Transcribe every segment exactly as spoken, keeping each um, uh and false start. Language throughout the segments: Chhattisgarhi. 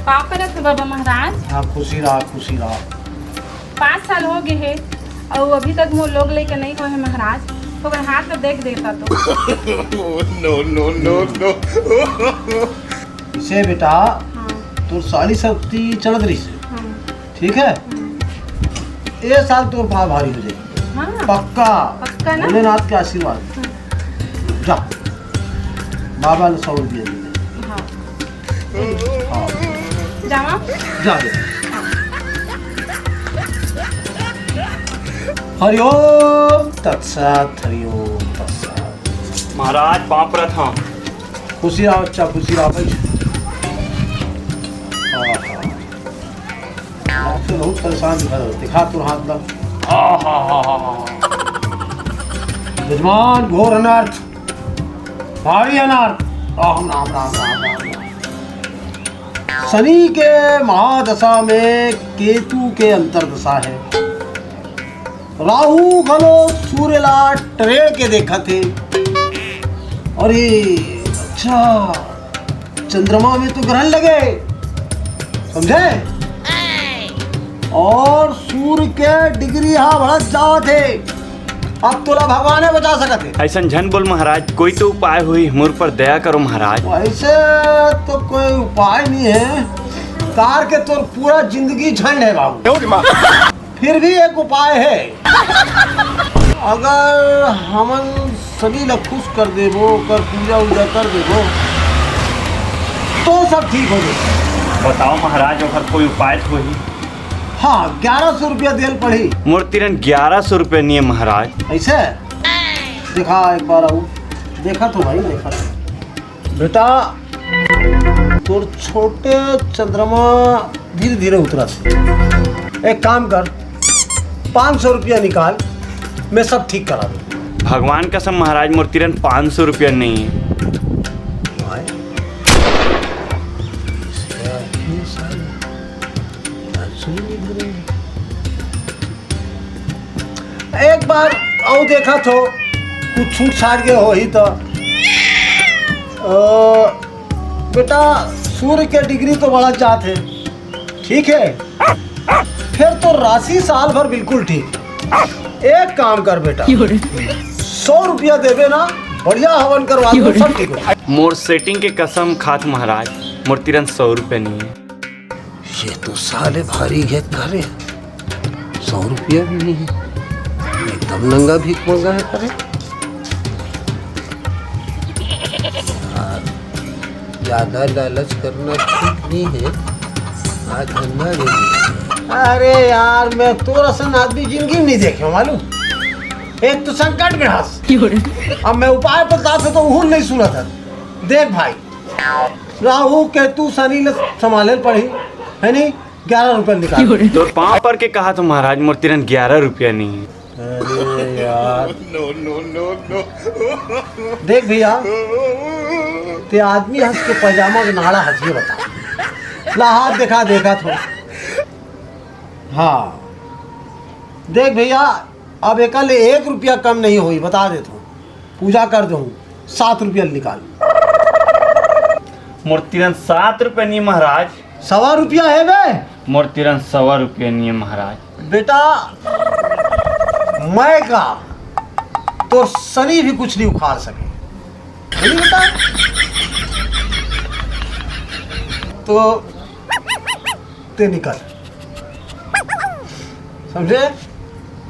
पाँव परत हँव बाबा महाराज। हाँ, खुशी रहा, खुशी रहा। पाँच साल हो गए हे, अउ अभी तक मोर लोग लइका नहीं होए हे महाराज। थोकन हाथ ला देख देता तो। No, no, no, no। इसे बेटा, हाँ। तोर साली सब ती चलत रहिस हे। हाँ। ठीक है? हाँ। ए साल तोर पाँव भारी हो जाही। हाँ। पक्का। पक्का ना? भोलेनाथ के आशीर्वाद। हाँ। जा, बाबा ने सौ रुपया दे दे। हाँ। हाँ। जावा? जा दे। हरिओम तत्सत, हरिओम तत्सत। महाराज, पाँव परत हँव। खुशी रहा बच्चा, खुशी रहा भाई। हाँ, हाँ। आज तो बहुत परेशान दिखा रहे हो। दिखा तोर हाथ ला। आहाहाहा। जजमान, घोर अनर्थ, भारी अनर्थ। राम, राम, राम, राम, राम, राम। शनि के महादशा में केतु के अंतरदशा है। राहु घलो सूर्य ला टरेड़ के देखत हे। अरे, अच्छा, चंद्रमा में तो ग्रहण लगे, समझे? और सूर्य के डिग्री हा बढ़त जावत हे। अब तोला भगवान ही बचा सकत हे। अइसन झन बोल महाराज, कोई तो उपाय होही, मोर पर दया करो महाराज। वैसे तो कोई उपाय नहीं है, कार के तोर पूरा जिंदगी झंड है बाबू। फिर भी एक उपाय है, अगर हमन शनि ला खुश कर देबो, ओकर पूजा उजा कर देबो, तो सब ठीक हो जाए। बताओ महाराज, ओकर कोई उपाय तो होही? हाँ, ग्यारह सौ रुपया देल पड़ही। मोर तीरन ग्यारह सौ रुपया नहीं है महाराज। ऐसे? देखा एक बार आऊ, देखा तो भाई, देखा तो। बेटा, तोर छोटे चंद्रमा धीरे धीरे उतरत हे। एक काम कर, पाँच सौ रुपया निकाल, मैं सब ठीक करा दूँ। भगवान कसम महाराज, मोर तीरन पाँच सौ रुपया नहीं है। भाई, इसका ये साला पाँच सौ नहीं भरेगा। एक बार अउ देखा तो, कुछ छूट छाट के होही तो। अ, बेटा, सूर्य के डिग्री तो बढ़त जात हे, ठीक है, फिर तो राशि साल भर बिल्कुल ठीक। एक काम कर बेटा, सौ रुपया देबे ना, बढ़िया हवन करवा दो, सब ठीक हो जाए। मोर सेटिंग के कसम खात महाराज, मोर तीरन सौ रुपया नहीं है। ये तो साले भारी घेत करे, सौ रुपया भी नहीं है, एकदम नंगा भीख मंगा है करे। यार, ज्यादा लालच करना ठीक नहीं है, आज धंधा भी नहीं है। अरे यार, मैं तोर असन आदमी जिंदगी में नहीं देखे हूँ, मालूम? एक तो संकट में हंस, अब मैं उपाय बताता तो उहुन नहीं सुना था। देख भाई, राहु केतु शनि ले संभाले ल पड़ही, है नी? ग्यारह रुपया निकाल। तोर पाँव पर के कहा तो महाराज, मोर तीरन ग्यारह रुपया नहीं है। अरे यार। No, no, no, no। देख भैया, ते आदमी हंस के पैजामा के नाड़ा हंस, ये बता। ला हाथ देखा, देखा थोड़ा। हाँ। देख भैया, अब एकर ले एक रुपया कम नहीं होई, बता देत हूँ। पूजा कर दूँ, सात रुपया निकाल। मोर तीरन सात रुपया नहीं महाराज। सवा रुपया है बे? मोर तीरन सवा रुपया नहीं है महाराज। बेटा, मैं का, तोर शनि भी कुछ नहीं उखाड़ सके। नहीं बेटा? तो ते निकल। समझे?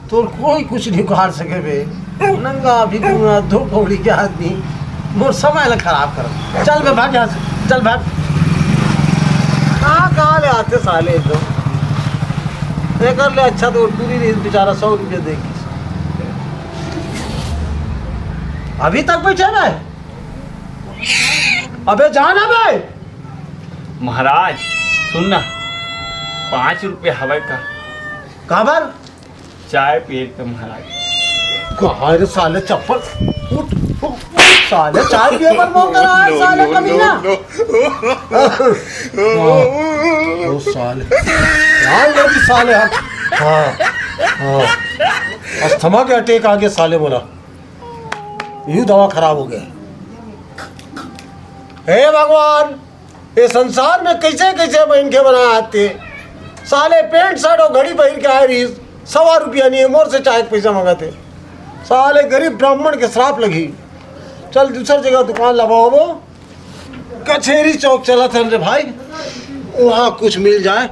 तोर कोई कुछ नहीं उखाड़ सके बे। नंगा भिखुआ, दो कौड़ी के आदमी। मोर समय ला खराब कर। चल बे, भाग यहाँ से। चल, भाग। कहाँ, कहाँ ले आथे साले तो। एकर ले अच्छा तो टूरी रही, बेचारा सौ रुपया दे के। अभी तक बैठे बे? अबे जा ना बे। महाराज, सुन ना, पाँच रुपया हवय का? काबर? चाय पिए के महाराज। कहाँ रे साले चप्पल? उठ, उठ, उठ साले, चाय पिए बर मोंग करा है साले कमीना। हाँ, ओ साले। हाँ, ये भी साले हम। हाँ, हाँ। अस्थमा के अटैक आ गया साले बोला। यू दवा खराब हो गया। हे भगवान, ये संसार में कैसे कैसे बहन के बना आते। साले पैंट शर्ट और घड़ी पहिर के आए रहिस, सवा रुपया नहीं है, मोर से चाय के पैसा मंगाते। साले गरीब ब्राह्मण के श्राप लगी। चल दूसर जगह दुकान लगाबो। कचेरी चौक चलत हन रे भाई, वहाँ कुछ मिल जाए।